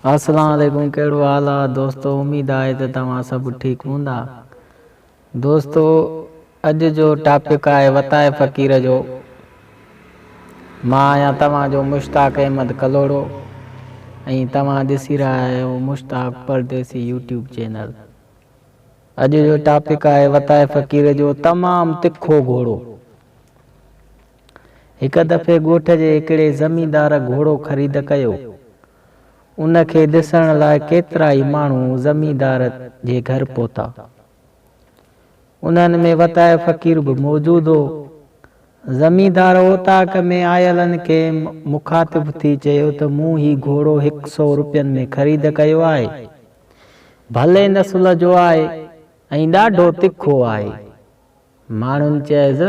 اسلام عليڪم ڪهڙو حال آ دوستو اميد آهي ته توهان سڀ ٺيڪ هوندا دوستو اڄ جو ٽاپڪ آهي وتائي فقير جو مان آهيان توهان جو مشتاق احمد ڪلهوڙو ۽ توهان ڏسي رهيا آهيو مشتاق پرديسي يوٽيوب چينل اڄ جو ٽاپڪ آهي وتائي فقير جو تمام تکو گهوڙو هڪ دفعي ڳوٺ جي هڪڙي زميندار گهوڙو خريد ڪيو. ان کي ڏسڻ لاء ڪيترائي ماڻهو زميندار جي گهر پهتا. انهن ۾ وتايو فقير به موجود هو. زميندار اوطاق ۾ آيلن کي مخاطب ٿي چيو ته مون هي گهوڙو هڪ سئو روپين ۾ خريد ڪيو آهي. ڀلي نسل جو آهي ۽ ڏاڍو تکو آهي. ماڻهن چيس،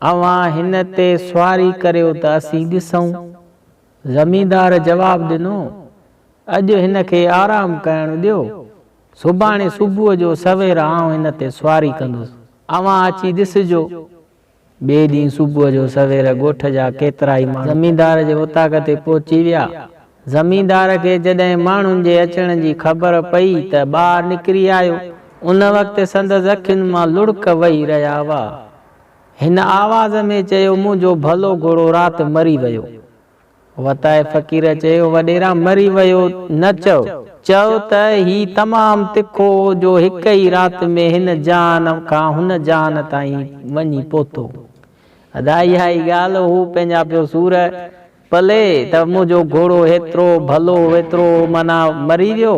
اوهان هن تي سواري ڪريو ته اسين ڏسون. زميندار جواب ڏنو، اڄ هن کي آرام ڪرڻ ڏيو، سڀاڻي صبح جو سوير آئون هن تي سواري ڪندس، اوهان اچي ڏسجو. ٻئي ڏينهن صبح جو سوير ڳوٺ جا ڪيترائي ماڻهو زميندار جي اوطاق تي پهچي ويا. زميندار کي جڏهن ماڻهن جي اچڻ جي خبر پئي ته ٻاهر نڪري آيو. ان وقت سندس اکين مان لڙڪ وهي رهيا هئا. هن آواز ۾ چيو، منهنجو ڀلو گهوڙو رات مري ويو. وتائي فقير چيو، وڏيرا مري ويو نه چئو، چئو ته هي تمام تکو هو جو هڪ ئي رات ۾ هن جهان کان هن جهان تائين وڃي پهتو. ادا اها ئي ڳالهه هو پنهنجا پيو سور پلي ته منهنجو گهوڙو هيترو ڀلو هيترو معنيٰ مري ويو.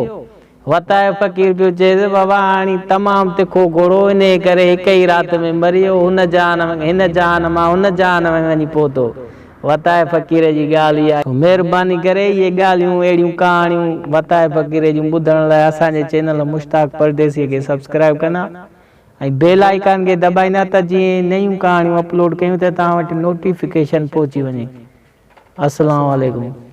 وتايو فقير پيو چئيس، بابا هاڻي تمام تکو گهوڙو انهيء ڪري هڪ ئي رات ۾ مري ويو، هن جهان هن جهان مان هن جهان ۾ وڃي پهتو. وتايي فقير جي ڳالهه اها. سو مهرباني ڪري اهي ڳالهيون اهڙيون ڪهاڻيون وتايي فقير جون ٻڌڻ لاء اسان جي چينل مشتاق پرديسيء کي سبسڪرائيب ڪندا ۽ بيل آئيڪان کي دٻائيندا ته جيئن نيون ڪهاڻيون اپلوڊ ڪيون ته توهان وٽ نوٽيفڪيشن پهچي وڃي. السلام عليڪم.